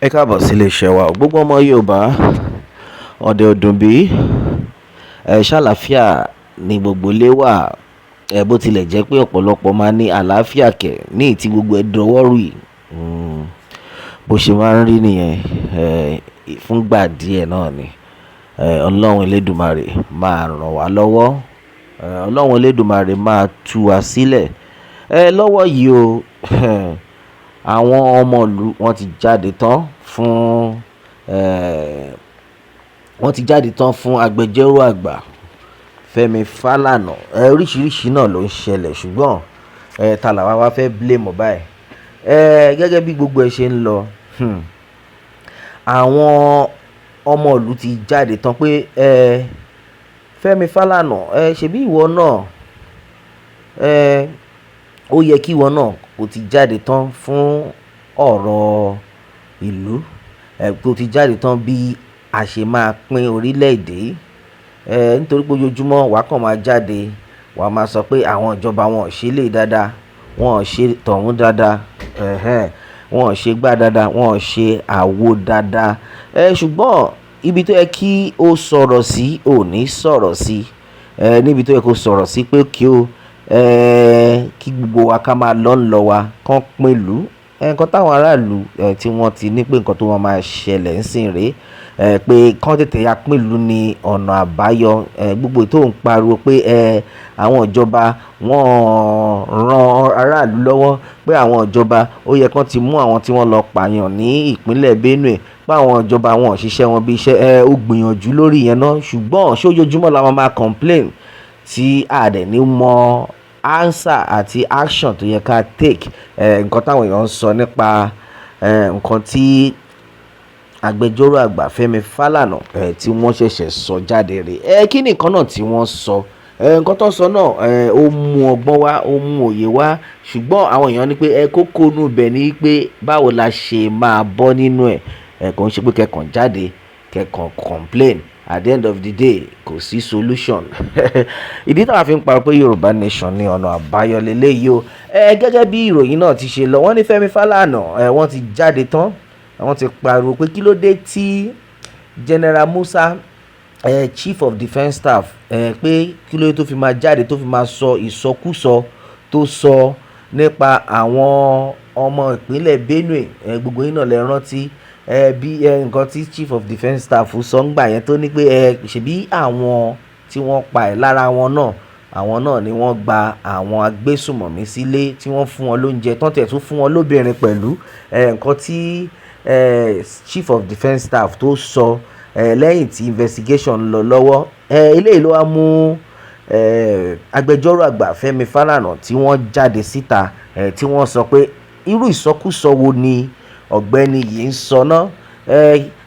Ẹ káàbọ̀ sí iléeṣẹ́ wa. Gbogbo ọmọ Yorùbá, ọ̀dẹ̀ ọdún bí, ẹ ṣàlàáfíà ní gbogbo ilé wà. Ẹ bó tilẹ̀ jẹ́ pé ọ̀pọ̀lọpọ̀ máa ń ní àlàáfíà kẹ̀ ní ìtí gbogbo ẹ dọwọ́rù yìí. Bó ṣe máa ń rí nìyẹn, fúngbà díẹ̀ náà ni. Ọlọ́run Elédùmarè máa ràn wá lọ́wọ́. Ọlọ́run Elédùmarè máa tú wa sílẹ̀. Lọ́wọ́ yìí o, àwọn ọmọ ìlú wọ́n ti jáde tán fún, wọ́n ti jáde tán fún agbẹjọ́rò àgbà Fẹ́mi Fálànà. Oríṣìíríṣìí náà ló ń ṣẹlẹ̀, ṣùgbọ́n ta làwa wá fẹ́ blame báyìí? Gẹ́gẹ́ bí gbogbo ẹ ṣe ń lọ, àwọn ọmọ ìlú ti jáde tán pé Fẹ́mi Fálànà, ṣebí ìwọ náà, ó yẹ kí ìwọ náà kó ti jáde tán fún ọ̀rọ̀ ìlú, kó ti jáde tán bí a ṣe máa pín orílẹ̀-èdè. Nítorí pé ojoojúmọ́ wà kàn máa jáde, wà máa sọ pé àwọn ìjọba wọn ò ṣe lè dáadáa, wọn ò ṣe tọ̀ún dáadáa, wọn ò ṣe gbá dáadáa, wọn ò ṣe àwo dáadáa. Ṣùgbọ́n ibi tó yẹ kí o sọ̀rọ̀ sí, ò ní sọ̀rọ̀ sí. Níbi tó yẹ kó sọ̀rọ̀ sí pé kí o, kí gbogbo wa ká máa lọ́ ń lọ wa, kán pín ìlú. Nǹkan táwọn aráàlú, tí wọ́n ti ní pé nǹkan tó máa ṣẹlẹ̀ ń sìn rè, pé kán tètè ya pín ìlú ní ọ̀nà àbáyọ. Gbogbo tó ń pariwo pé àwọn ìjọba wọ́n rán aráàlú lọ́wọ́, pé àwọn ìjọba ó yẹ kán ti mú àwọn tí wọ́n lọ pààyàn ní ìpínlẹ̀ Benue, pé àwọn ìjọba wọn ò ṣiṣẹ́ wọn bí iṣẹ́. Ó gbìyànjú lórí ìyẹn náà, ṣùgbọ́n ṣé ojoojúmọ́ la máa complain tí a dẹ̀ ní mọ answer àti action tó yẹ ká take? Nǹkan táwọn èèyàn ń sọ nípa nǹkan tí agbẹjọ́rò àgbà Fẹ́mi Fálànà, tí wọ́n ṣẹ̀ṣẹ̀ sọ jáde rè. Kí ni nǹkan náà tí wọ́n sọ? Nǹkan tó sọ náà, ó mú ọgbọ́n wá, ó mú òye wá, ṣùgbọ́n àwọn èèyàn ní pé kókó inú ibẹ̀ ni pé báwo la ṣe máa bọ́ nínú ẹ̀. Kò ń ṣe pé kẹ́kàn jáde, kẹ́kàn complain. At the end of the day, kò sí solution. Ìdí táwa fi ń parọ́ pé Yorùbá Nation ní ọ̀nà àbáyọ leléyìí o. Gẹ́gẹ́ bí ìròyìn náà ti ṣe lọ, wọ́n ní Fẹ́mi Fálànà, wọ́n ti jáde tán, wọ́n ti pariwo pé kí ló dé tí General Musa, Chief of Defence Staff, pé kí ló dé tó fi máa jáde, tó fi máa sọ ìsọkúsọ tó sọ nípa àwọn ọmọ ìpínlẹ̀ Benue. Gbogbo yín náà lè rántí bí nǹkan tí Chief of Defence Staff sọ ńgbà yẹn, tó ní pé ṣebí àwọn tí wọ́n pa ẹ̀ lára wọn náà, àwọn náà ni wọ́n gba àwọn agbésùmọ̀mí sílé, tí wọ́n fún wọn lóúnjẹ, tán tẹ̀ tún fún wọn lóbìnrin pẹ̀lú. Nǹkan tí Chief of Defence Staff tó sọ lẹ́yìn tí investigation lọ lọ́wọ́, eléyìí ló wá mú agbẹjọ́rò àgbà Fẹ́mi Fálànà tí wọ́n jáde síta, tí wọ́n sọ pé irú ìsọkúsọ wo ni ọ̀gbẹ́ni yìí ń sọ náà?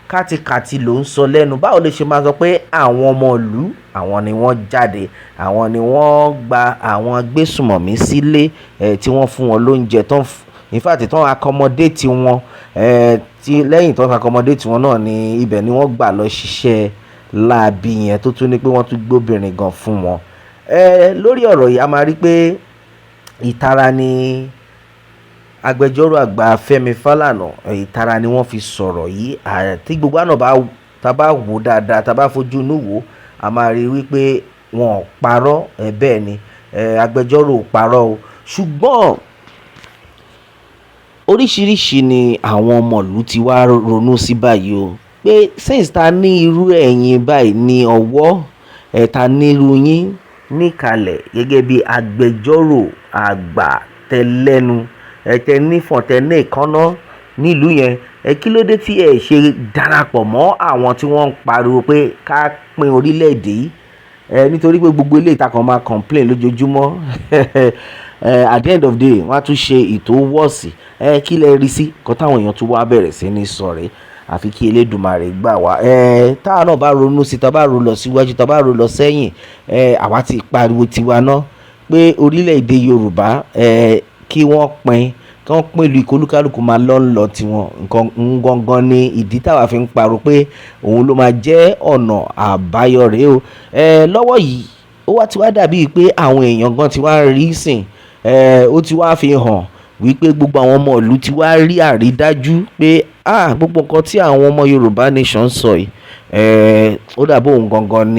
Kátikàti ló ń sọ lẹ́nu. Báwo ló ṣe máa sọ pé àwọn ọmọ ìlú, àwọn ni wọ́n jáde, àwọn ni wọ́n gba àwọn agbésùmọ̀mí sílé, tí wọ́n fún wọn lóúnjẹ tán, in fact tán accommodate wọn, tí lẹ́yìn tán accommodate wọn náà ni ibẹ̀ ni wọ́n gbà lọ ṣiṣẹ́ láabi yẹn, tó tún ní pé wọ́n tún gbóbìnrin gan fún wọn. Lórí ọ̀rọ̀ yìí, a máa rí pé ìtara ni agbẹjọ́rò àgbà Fẹ́mi Fálànà, ìtara ni wọ́n fi sọ̀rọ̀ yìí. Tí gbogbo àná bá tá bá wò dáadáa, tá bá fojú inú wò, a máa rí wípé wọn ò parọ́. Bẹ́ẹ̀ ni, agbẹjọ́rò ò parọ́ o, ṣùgbọ́n oríṣìíríṣìí ni àwọn ọmọ ìlú ti wá ronú sí báyìí o, pé since ta ní irú ẹ̀yin báyìí ní ọwọ́ ẹ̀, ta ní irú yín níkàlẹ̀ gẹ́gẹ́ bí agbẹjọ́rò àgbà tẹ́lẹ́nu ẹ̀, tẹ nífọ̀n, tẹ ní ìkànnà nílùú yẹn, ẹ kí ló dé tí ẹ ṣe darapọ̀ mọ́ àwọn tí wọ́n ń pariwo pé ká pín orílẹ̀-èdè yìí? Nítorí pé gbogbo ilé ìtakàn máa complain lójoojúmọ́, at the end of the day, wọ́n á tún ṣe ìtò wọ́ọ̀sì. Kí lẹ rí sí nǹkan táwọn èèyàn tún wá bẹ̀rẹ̀ sí ní sọ rèé? Àfi kí Elédùmarè gbà wá. Táwa náà bá ronú sí, tá bá ro lọ síwájú, tá bá ro lọ sẹ́yìn, àwa ti pariwo tiwa náà pé orílẹ̀-èdè Yorùbá, kí wọ́n pín, kí wọ́n pín ìlú, kólúkálùkù máa lọ́ ń lọ tiwọn. Nǹkan gangan ni ìdí táwa fi ń pariwo pé òun ló máa jẹ́ ọ̀nà àbáyọ rèé o. Lọ́wọ́ yìí, ó wá ti wá dàbí pé àwọn èèyàn gan ti wá rí sìn, ó ti wá fi hàn wípé gbogbo àwọn ọmọ ìlú ti wá rí àrídájú pé gbogbo nǹkan tí àwọn ọmọ Yorùbá Nation ń sọ yìí, ó dàbí òun gangan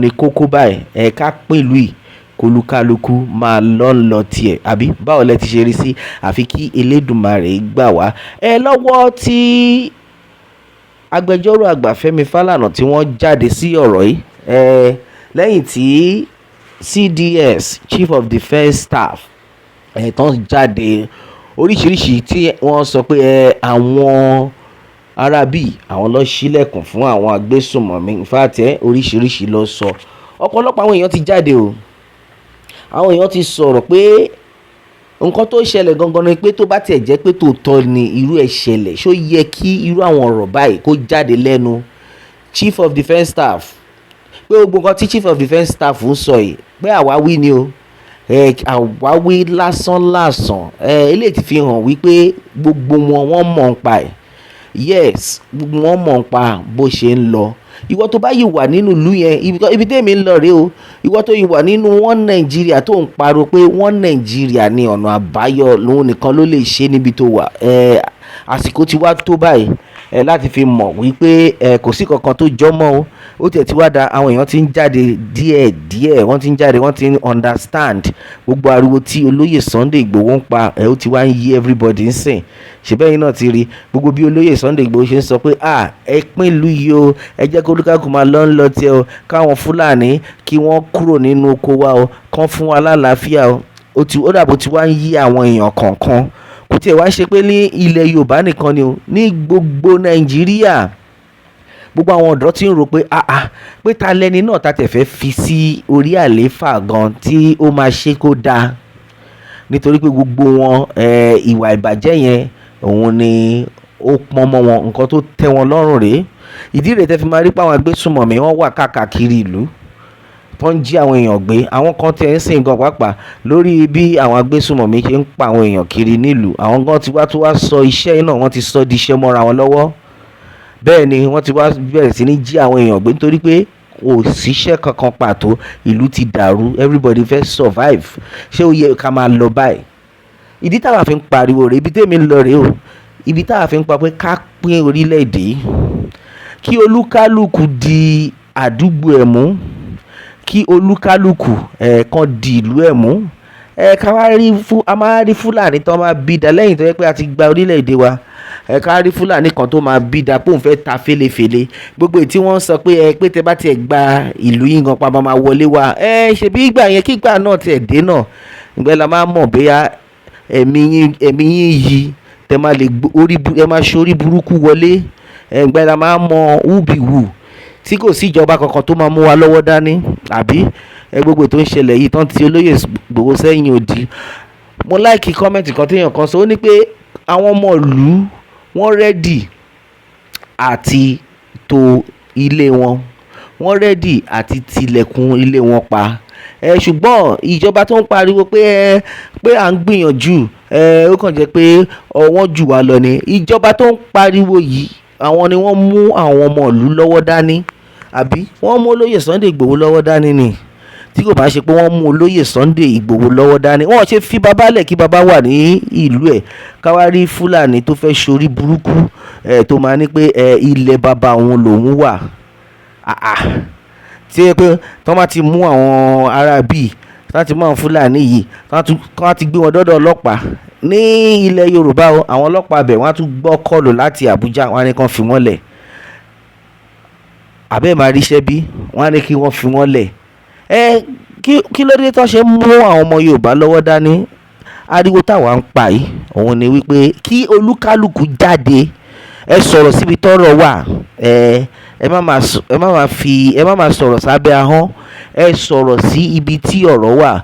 ni kókó báyìí. Ká pín ìlú yìí, kólúkálukú máa lọ́ ń lọ tiẹ̀, àbí báwo lẹ ti ṣe rí sí? Àfi kí Elédùmarè gbà wá. Lọ́wọ́ tí agbẹjọ́rò àgbà Fẹ́mi Fálànà tí wọ́n jáde sí ọ̀rọ̀ yìí, lẹ́yìn tí CDS, Chief of Defence Staff, tán jáde oríṣiríṣi tí wọ́n sọ pé àwọn aráabí àwọn ló ṣílẹ̀kùn fún àwọn agbésùnmọ̀mí. In fact, oríṣiríṣi ló sọ. Ọ̀pọ̀lọpọ̀ àwọn èèyàn ti jáde o. Àwọn èèyàn ti sọ̀rọ̀ pé nǹkan tó ṣẹlẹ̀ gangan ni pé tó bá tiẹ̀ jẹ́ pé tòótọ́ ni irú ẹ̀ ṣẹlẹ̀, ṣó yẹ kí irú àwọn ọ̀rọ̀ báyìí kó jáde lẹ́nu Chief of Defence Staff? Pé gbogbo nǹkan tí Chief of Defence Staff ń sọ yìí, pé àwáwí ni o, àwáwí lásán lásán. Eléyìí ti fi hàn wípé gbogbo wọn wọ́n mọ̀ ń pa ẹ̀. Yes, gbogbo wọn mọ̀ ń pa bó ṣe ń lọ. Ìwọ tó bá yìí wà nínú ìlú yẹn, ibi tèmi ń lọ rèé o. Ìwọ tó yìí wà nínú One Nigeria, tó ń pariwo pé One Nigeria ní ọ̀nà àbáyọ, lòun nìkan ló lè ṣe níbi tó wà, àsìkò ti wá tó báyìí láti fi mọ̀ wípé kò sí kankan tó jọmọ́ o. Ó tiẹ̀ ti wá da, àwọn èèyàn ti ń jáde díẹ̀ díẹ̀, wọ́n ti ń jáde, wọ́n ti ń understand gbogbo ariwo tí olóyè Sunday Igboho ń pa. Ó ti wá ń yí everybody ń sìn. Ṣèbẹ́yìn náà ti rí gbogbo bí olóyè Sunday Igboho ṣe ń sọ pé ẹ pín ìlú yìí o, ẹ jẹ́ kó olúkálùkù máa lọ́ ń lọ tiẹ̀ o, káwọn Fúlàní kí wọ́n kúrò nínú oko wa o, kán fún wa lálàáfíà o. Ó dàbò tí wá ń yí àwọn èèyàn kọ̀ọ̀kan. Kò tiẹ̀ wá ṣe pé ní ilẹ̀ Yorùbá nìkan ni o, ní gbogbo Nàìjíríà, gbogbo àwọn ọ̀dọ́ tí ń rò pé pé ta lẹni náà ta tẹ̀ fẹ́ fi sí orí àlééfà gan tí ó máa ṣe kó dáa, nítorí pé gbogbo wọn, ìwà ìbàjẹ́ yẹn òun ni ó pọ́n mọ́ wọn, nǹkan tó tẹ́ wọn lọ́rùn rèé. Ìdí rèé tẹ́ fi máa rí pé àwọn agbésùnmọ̀mí wọ́n wà káàkiri ìlú tó ń jí àwọn èèyàn gbé. Àwọn kan tí ẹ̀ ń sìn gan pàápàá lórí bí àwọn agbésùnmọ̀mí ṣe ń pa àwọn èèyàn kiri nílùú, àwọn gan ti wá tó wá sọ iṣẹ́ náà, wọ́n ti sọ di iṣẹ́ mọ́ra wọn lọ́wọ́. Bẹ́ẹ̀ ni wọ́n ti wá bẹ̀rẹ̀ sí ní jí àwọn èèyàn gbé nítorí pé kò síṣẹ́ kankan pàtó, ìlú ti dàrú, everybody fẹ́ survive. Ṣé ó yẹ ká máa lọ báyìí? Ìdí táwa fi ń pariwo rèé, ibi tèmi ń lọ rèé o. Ibi táwa fi ń pa pé ká pín orílẹ̀-èdè, kí olúkálùkù di àdúgbò ẹ̀ mú, kí olúkálùkù kan di ìlú ẹ̀ mú, ká wá rí fún a máa rí Fúlàní tó máa bí da lẹ́yìn tó yẹ pé a ti gba orílẹ̀-èdè wa. Ká rí Fúlàní kan tó máa bí da pé òun fẹ́ ta fẹ́lẹ́fẹ́lẹ́ gbogbo èyí tí wọ́n sọ pé pé tẹ bá tiẹ̀ gba ìlú yín gan pa máa wọlé wa. Ṣebí ìgbà yẹn, kígbà náà tiẹ̀ dé náà, ìgbẹ́ la máa mọ̀ bóyá ẹ̀mí yín yí tẹ máa lè orí ẹ máa ṣorí burúkú wọlé. Ìgbẹ́ la máa mọ who be who, tí kò sí ìjọba kankan tó máa mú wa lọ́wọ́ dání, àbí gbogbo tó ń ṣẹlẹ̀ yìí tán tí olóyè Ìgbòho sẹ́yìn odi. Mo like comment kan téèyàn kan sọ, ó ní pé àwọn ọmọ ìlú wọ́n ready àti to ilé wọn, wọ́n ready àti tilẹ̀kùn ilé wọn pa, ṣùgbọ́n ìjọba tó ń pariwo pé pé à ń gbìyànjú, ó kàn jẹ́ pé wọ́n jù wá lọ ni. Ìjọba tó ń pariwo yìí, àwọn ni wọ́n mú àwọn ọmọ ìlú lọ́wọ́ dání, àbí wọ́n mú olóyè Sunday Ìgbòho lọ́wọ́ dání ni? Tí kò bá ṣe pé wọ́n mú olóyè Sunday Ìgbòho lọ́wọ́ dání, wọ́n ṣe fi bàbá lẹ̀ kí bàbá wà ní ìlú ẹ̀, ká wá rí Fúlàní tó fẹ́ ṣorí burúkú tó máa ní pé ilẹ̀ bàbá òun lòun wà, tí ó yẹ pé tí wọ́n bá ti mú àwọn ará bíi, tí wọ́n ti mú àwọn Fúlàní yìí, tí wọ́n ti gbé wọn dọ́dọ̀ ọlọ́pàá ní ilẹ̀ Yorùbá o, àwọn ọlọ́pàá bẹ̀ wọ́n á tún gbọ́ call láti Àbújá, wọ́n á ní kí wọ́n fi wọ́n lẹ̀. Àbẹ́ máa ríṣẹ́ bí wọ́n á ní kí wọ́n fi wọ́n lẹ̀. Kí ló dé tó ṣe ń mú àwọn ọmọ Yorùbá lọ́wọ́ dání? Ariwo táwa ń pa yìí òun ni wípé kí olúkálùkù jáde, ẹ sọ̀rọ̀ síbi tọ́rọ̀ wà. Ẹ má máa sọ̀rọ̀ sábẹ́ ahọ́n, ẹ sọ̀rọ̀ sí ibi tí ọ̀rọ̀ wà.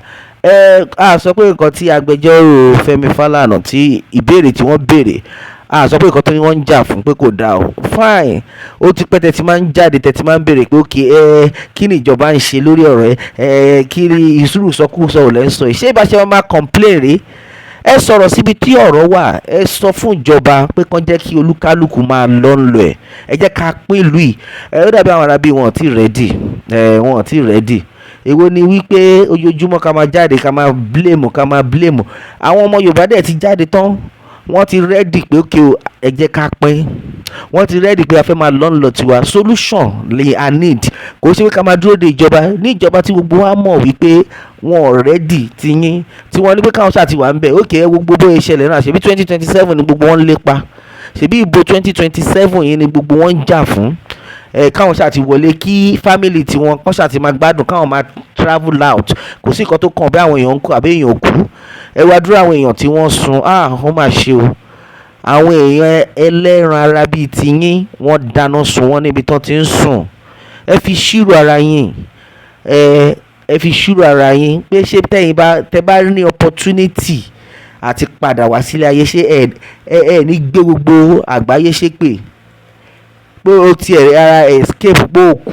A sọ pé nǹkan tí agbẹjọ́rò Fẹ́mi Fálànà, tí ìbéèrè tí wọ́n béèrè, a sọ pé nǹkan tí wọ́n ń jà fún pé kò dáa o. Fine, ó ti pẹ́ tẹ́ ti máa ń jáde, tẹ́ ti máa ń béèrè pé okay, kí ni ìjọba ń ṣe lórí ọ̀rọ̀ ẹ? Kí ni ìṣúrù sọkúsọ ò lẹ́ ń sọ yìí? Ṣé ìbá ṣe máa complain rèé? Ẹ sọ̀rọ̀ síbi tí ọ̀rọ̀ wà. Ẹ sọ fún ìjọba pé kán jẹ́ kí olúkálùkù máa lọ́ ń lọ ẹ̀, ẹ jẹ́ ká pín ìlú yìí. Ó dàbí àwọn arábí wọn ò tí ready, wọn ò tí ready. Èwo ni wípé ojoojúmọ́ ká máa jáde, ká máa blame, ká máa blame? Àwọn ọmọ Yorùbá dẹ̀ ti jáde tán, wọ́n ti ready pé okay o, ẹ jẹ́ ká pín. Wọ́n ti ready pé a fẹ́ máa lọ́ ń lọ tiwa. Solution lè a need. Kò ṣe pé ká máa dúró de ìjọba ní ìjọba tí gbogbo wa mọ̀ wípé wọn ò ready ti yín, tí wọ́n ní pé káwọn ṣáà ti wà ń bẹ̀. Okay, ẹ wo gbogbo bóyá ìṣẹ̀lẹ̀ náà, ṣebí 2027 ni gbogbo wọn ń lépa, ṣebí ìbò 2027 yìí ni gbogbo wọn ń jà fún. Ẹ káwọn ṣáà ti wọlé, kí family tiwọn kọ́ ṣáà ti máa gbádùn, káwọn máa travel out. Kò sí nǹkan tó kàn bí àwọn èèyàn ń kú àbí èèyàn ò kú. Ẹ wá dúró, àwọn èèyàn tí wọ́n sun, ah, ó mà ṣe o. Àwọn èèyàn ẹlẹ́ran ara bíi tiyín, wọ́n dáná sun wọ́n níbi tán ti ń sùn. Ẹ fi ṣírò ara yín, ẹ fi ṣírò ara yín pé ṣé tẹ́yin bá tẹ́ bá ní opportunity àti padà wá sílé ayé, ṣé ẹ ní gbé gbogbo àgbáyé ṣépè pé o tiẹ̀ ara escape, pé o kú,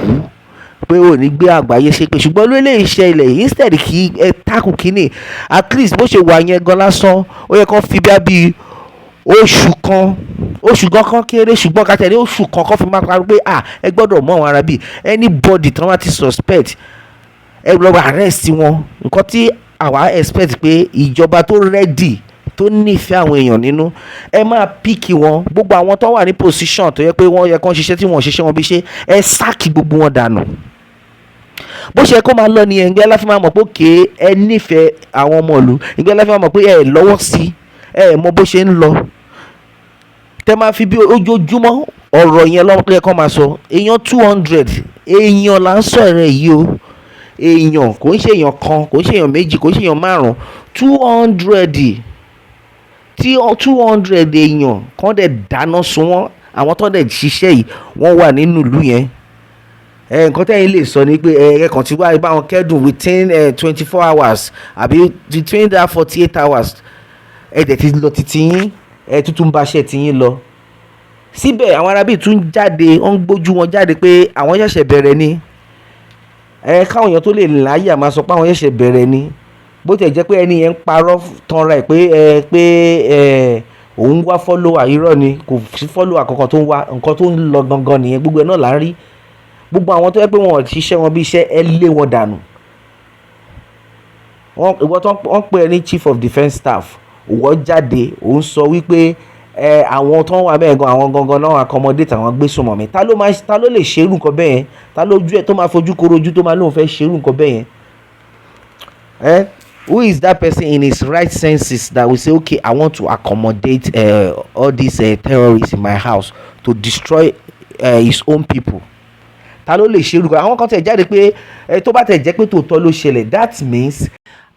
pé o ní gbé àgbáyé ṣépè? Ṣùgbọ́n ló lè ṣẹlẹ̀, instead kí ẹ tackle kínní, at least bó ṣe wà yẹn gan lásán, ó yẹ kó fi bí oṣù kan, oṣù gan kan kéré, ṣùgbọ́n ká tẹ̀lé oṣù kan kó fi máa parí pé, ah, ẹ gbọ́dọ̀ mú àwọn ará bíi anybody tí wọ́n bá ti suspect, ẹ lọ arrest wọn. Nǹkan tí àwa expect pé ìjọba tó ready, tó nífẹ̀ẹ́ àwọn èèyàn nínú, ẹ máa pick wọn. Gbogbo àwọn tó wà ní position tó yẹ pé wọ́n yẹ kó ṣiṣẹ́ tí wọ́n ṣiṣẹ́ wọn bí ṣe, ẹ sack gbogbo wọn dànù. Bó ṣe kó máa lọ nìyẹn. Ìgbẹ́ láfi máa mọ̀ pé okay, ẹ nífẹ̀ẹ́ àwọn ọmọ ìlú. Ìgbẹ́ láfi máa mọ̀ pé ẹ lọ́wọ́ sí, ẹ mọ bó ṣe ń lọ. Tẹ máa fi bí ojoojúmọ́ ọ̀rọ̀ yẹn lọ́wọ́ yẹ kó máa sọ. Èèyàn 200 èèyàn là ń sọ̀rọ̀ yìí o. Èèyàn, kò ń ṣe èèyàn kan, kò ń ṣe èèyàn méjì, kò ń ṣe èèyàn márùn-ún, 200, tí 200 èèyàn kàn dẹ̀ dáná sun wọ́n. Àwọn tó dẹ̀ ṣiṣẹ́ yìí, wọ́n wà nínú ìlú yẹn. Ẹ nǹkan tẹ́yin lè sọ ni pé ẹ kàn ti wá bá wọn kẹ́dùn within 24 hours àbí between that 48 hours, ẹ dẹ̀ ti lọ títí yín, ẹ tuntun bá ṣe tiyín lọ. Síbẹ̀ àwọn arábì tún jáde, wọ́n ń gbójú wọn jáde pé àwọn ṣẹ̀ṣẹ̀ bẹ̀rẹ̀ ni. Ẹ káwọn èèyàn tó lè láyà máa sọ pé àwọn ṣẹ̀ṣẹ̀ bẹ̀rẹ̀ ni, bó tiẹ̀ jẹ́ pé ẹni yẹn ń parọ́ tanra ẹ̀ pé ẹ pé ẹ òun wá follower, irọ́ ni. Kò sí follower kankan tó ń wá. Nǹkan tó ń lọ gangan nìyẹn, gbogbo ẹ̀ náà là ń rí. Gbogbo àwọn tó yẹ pé wọn ò ṣiṣẹ́ wọn bí iṣẹ́, ẹ lé wọn dànù. Wọ́n ìwọ tó wọ́n pè é ní chief of defence staff, ìwọ jáde, òun sọ wípé ẹ àwọn tó ń wà bẹ́ẹ̀ gan, àwọn gangan náà accommodate àwọn gbésùnmọ̀mí. Ta ló lè ṣerú nǹkan bẹ́ẹ̀ yẹn? Ta lójú ẹ̀ tó máa fojú korojú tó máa lóun fẹ́ ṣerú nǹkan bẹ́ẹ̀ yẹn? Ẹ who is that person in his right senses that will say, "Okay, I want to accommodate all these terrorists in my house to destroy his own people"? Ta ló lè ṣerú nǹkan? Àwọn kan tẹ̀ jáde pé ẹ tó bá tẹ̀ jẹ́ pé tòótọ́ ló ṣẹlẹ̀, that means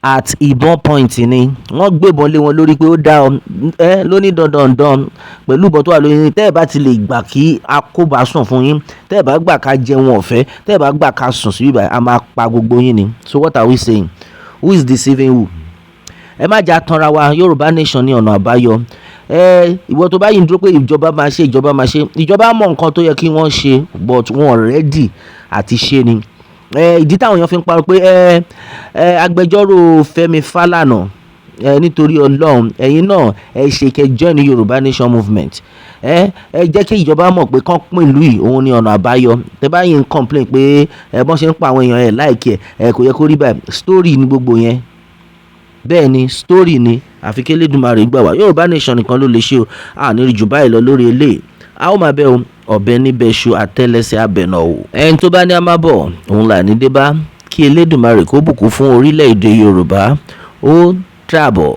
at ìbọn point ni wọ́n gbébọn lé wọn lórí pé ó dá ẹ lóní dandandan pẹ̀lú ìbọn tó wà lórí. Tẹ́ ẹ bá ti lè gbà kí akóbá sùn fún yín, tẹ́ ẹ bá gbà ká jẹun ọ̀fẹ́, tẹ́ ẹ bá gbà ká sùn sí ibà, a máa pa gbogbo yín ni. So what are we saying? Who is deceiving who? Ẹ má jà tanra wa. Yorùbá Nation ní ọ̀nà àbáyọ. Ẹ ìwọ tó bá yìí ń dúró pé ìjọba máa ṣe, ìjọba máa ṣe, ìjọba mọ nǹkan tó yẹ kí wọ́n ṣe, but wọn ready àti ṣe ni. Ẹ ìdí táwọn èèyàn fi ń parọ́ pé ẹ agbẹjọ́rò Fẹ́mi Fálànà, ẹ nítorí Ọlọ́run, ẹ̀yin náà ẹ ṣe kẹ́ join Yorùbá Nation movement. Ẹ jẹ́ kí ìjọba mọ̀ pé kán pín ìlú yìí, òun ni ọ̀nà àbáyọ. Tẹ bá yìí ń complain pé ẹ bọ́n ṣe ń pa àwọn èèyàn, ẹ like ẹ kò yẹ kó rí báyìí. Story ni gbogbo yẹn. Bẹ́ẹ̀ ni, story ni. Àfi kí Elédùmarè gbà wá. Yorùbá Nation nìkan ló lè ṣe o. A ní rí jù báyìí lọ lórí eléyìí. A ó máa bẹ́ o, ọ̀bẹ níbẹ̀ ṣu àtẹ́lẹsẹ̀ abẹ̀nà o. Ẹni tó bá ní a máa bọ̀, òun là ní dé bá. Kí Elédùmarè kó bùkún fún orílẹ̀-èdè Yorùbá. Ó dàbọ̀.